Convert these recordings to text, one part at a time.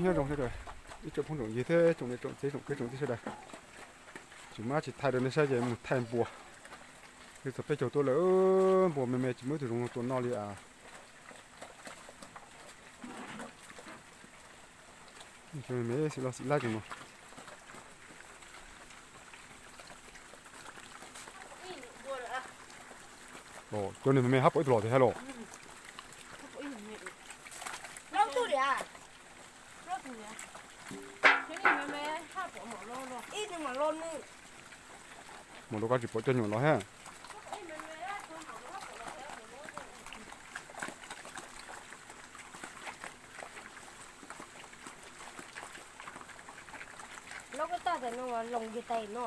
Nyob zoo sawv daws ib tsoom phooj tsoom ywg thiab tsoom niam tsoom txiv tsoom kwv tsoom tij sawv daws. Tsis muaj dab tsi thaij rau nej saib ces mus thaij npua. Twb txog peb caug tuaj lawm, npua me me tsis muaj ib tug zoo tua noj li as. Cov me me xim loj xim laj cov no. Cov niag me me hab pom ib tug los tiag hab los. Mas rau koj tsis pom cov nyuam los hab. Lub koj toj ntawm no loos yog tais no.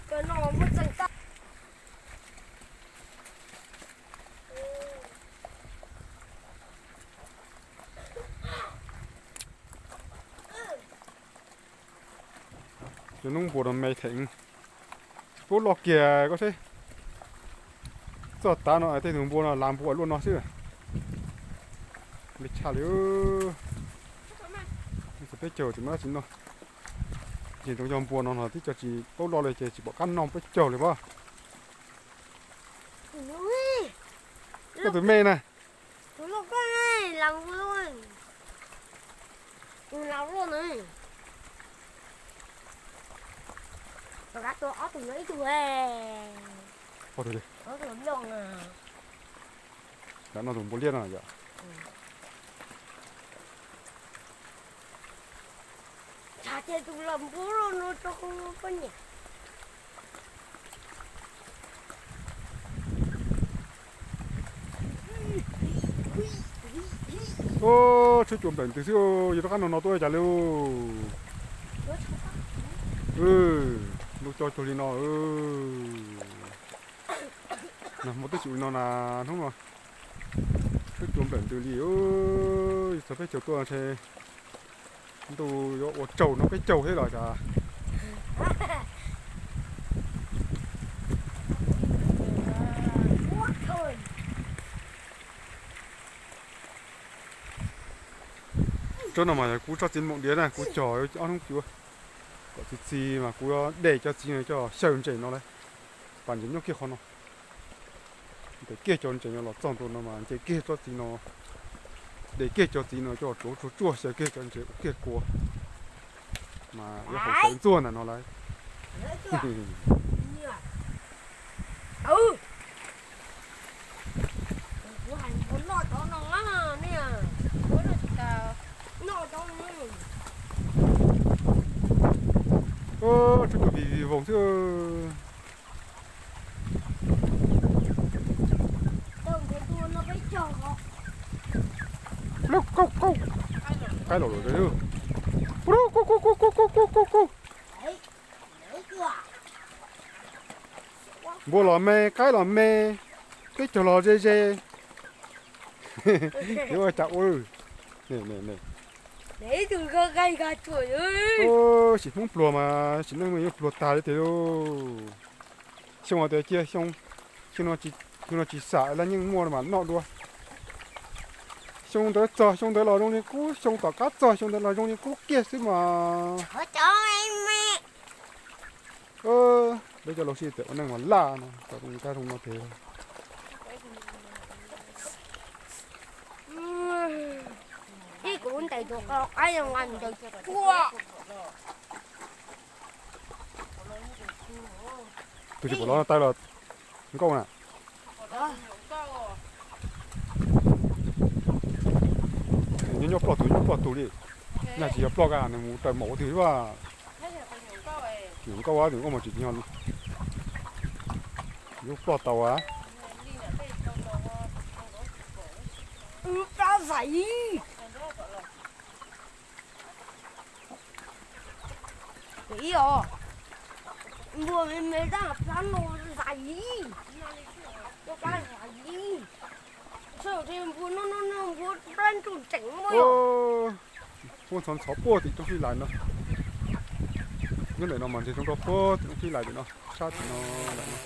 Cov no muaj tseem toj. Cov noob npua no me theem, tsis paub loj kiag koj seb. Txoj tav no tej tus npua no lav npua luaj no xwb. Me tshaj li. Txog peb caug tsis muaj dab tsi noj. Ces ntsoov yog npua no no twb cov tsis paub loj li ces tsis pom qab noj peb caug li mas. Koj tus me na. Tus loj koj, lav npua luaj. Lav luaj na. Rov qab tua ob tug no ib tug. Ob tug loj na. Rov noj tus npua liab no yom. Tshav ces tus los npua no rau poj niam. Tsheb cuam nplawm ntws xwb, yog rov qab no no tuaj cas li. Ntuj co cuag li no. Muaj tib tsis ua li no na, hnub no tsheb cuam nplawm ntws li. Txog peb caug tuaj ntshe ntuj yuav ua tsaug no peb caug thiab los cas. Tsob no mas yog kuv tsob txiv moom diav na, kuv cog ob hnub cuav kom txi txiv mas kuv de cov txiv no coj xyaw ntses no lawm. Pas ntses nyob kiag qhov no. Ntes kiag cov ntses no los txog ntua no mas nce kiag tsob txiv no, de kiag cov txiv no coj tsuav tsuag tsuag xyaw kiag cov ntses ua kiag kua. Mas yuav haus xyaw ntxuag ntawm no lawm. Tsheb cuam vim vim voos xwb. Qaib los lawm. Kuj kuj kuj kuj kuj kuj kuj kuj. Npua los me, qaib los me, peb caug los ze ze. Yuav ua cas ua. Sim Hmoob pluag mas sim neej mas yuav pluag tag li tiag lauj. Xyoo tias cia xyoo, xyoo no tsis xam laj nyeej muaj mas noj dua. Xyoo ntawd txog xyoo ntawd los zoo li qub, xyoo tom qab txog xyoo ntawd los zoo li qub kiag xwb mas. Peb cov laus sib tawm ua neej mas laj no, tau zoo kab zoo no tiag. Ib kuv ntes tus qaib no nqa ntes tuaj. Tus tsis pom los no tawg los nkauj na. Nyob nyob ploj tus nyob ploj tus li. Nag tsis yog ploj ka nws mus raws maum ua twg ua. Nyuam nkauj a, nyuam nkauj mas tsis yog, yuav ploj tau a. Ib os, npua me me tab plab no zais ib, plab zais ib. Npua no no no npua plab ntsuj tseem muaj. Muaj ntxhov ntxhov puag tim roob fij lais no. Nyob ntawm no mas ntshe zoo nrog puag tim roob fij lais tim no, sab tim no lawm no.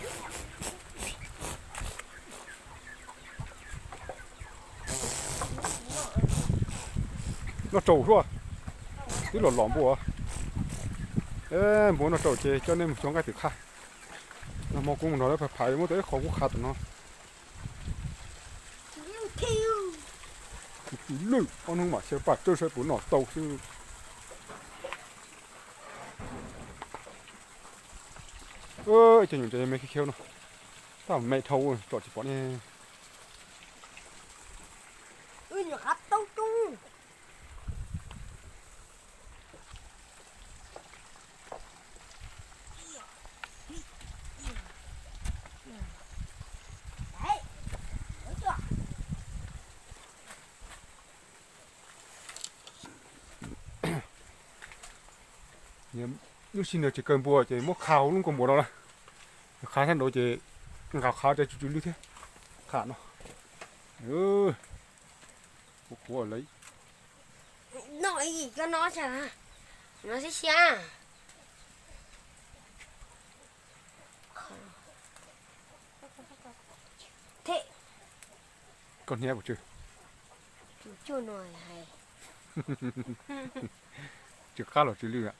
Noj tsaus suaj, twb los los npua. Npua noj tsaus ces coj nej mus xyuas nqaij twm qha. Nag hmo kuv mus nrog lawv phav phav muab tau ib qho kuv qha tam no. Tus lwj ob hnub mam xyaw paj tsawb saib puas noj tau xwb. Ib co nyuam ntses me khiav khiav no, tab me dhau tsom tsis pom ne. Lub sij hawm tsis kaw npua ces muab qha hauv lub nkuaj npua no na. Qha sab nraud ces nqa qha rau tsw tsw lwj thiab. Qha no. Qhuav qhuav lawm. No, no siab siab. Koj hnia puas tsw? Tsw qab los tsw lwj a?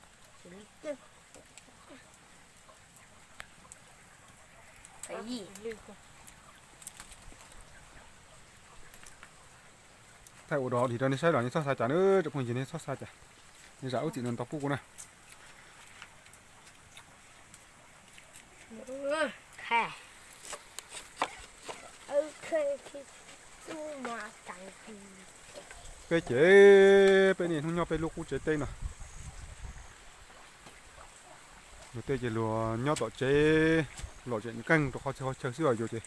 Thaij ua dog dim rau nej saib los nej txhob xav cas na, tsoom phooj ywg nej txhob xav cas. Nej zam lub txim no tau pub kuv na. Peb ces peb niaj hnub nyob peb lub qub tsev teb no. Luag tej ces luag nyob tom tsev lom zem nkeeg rau qhov txhia qhov chaw xwb, yus ces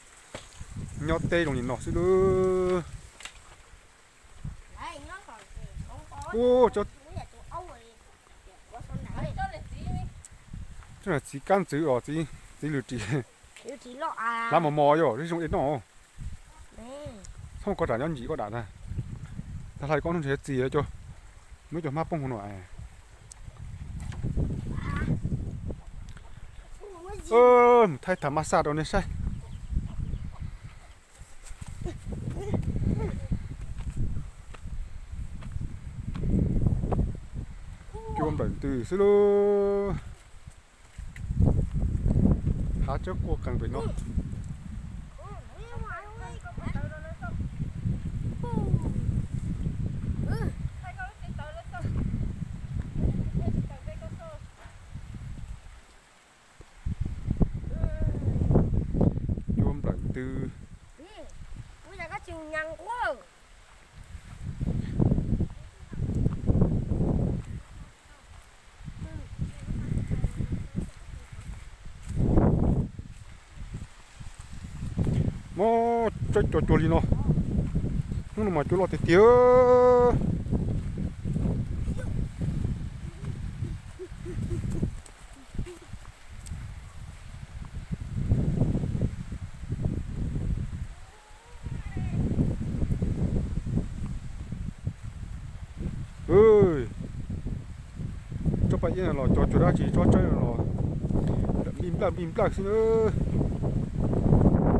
nyob teb zoo li no xwb lawm. Ub, tsob, tsob txiv kab ntxwv os, txiv lwm ris, hlav mos mos yog zoo es noj. Txhob koj dam nyob ntsim koj dam ntag. Tag hlais koj hnub ntshe txias, muab cov hmab poob hauv no. Mus thaij tham mab xaj rau nej saib. Cua nplawm ntws xwb lauj. Hav tsob quaj qees pem no. Cua nplawm ntws. Muab tsob cua cua li no, hnub no mas cua loj tiag tiag. Tsob paj iab los cov cua dab tsi tsob tsawb los nplij nplawj nplij nplawj xwb na.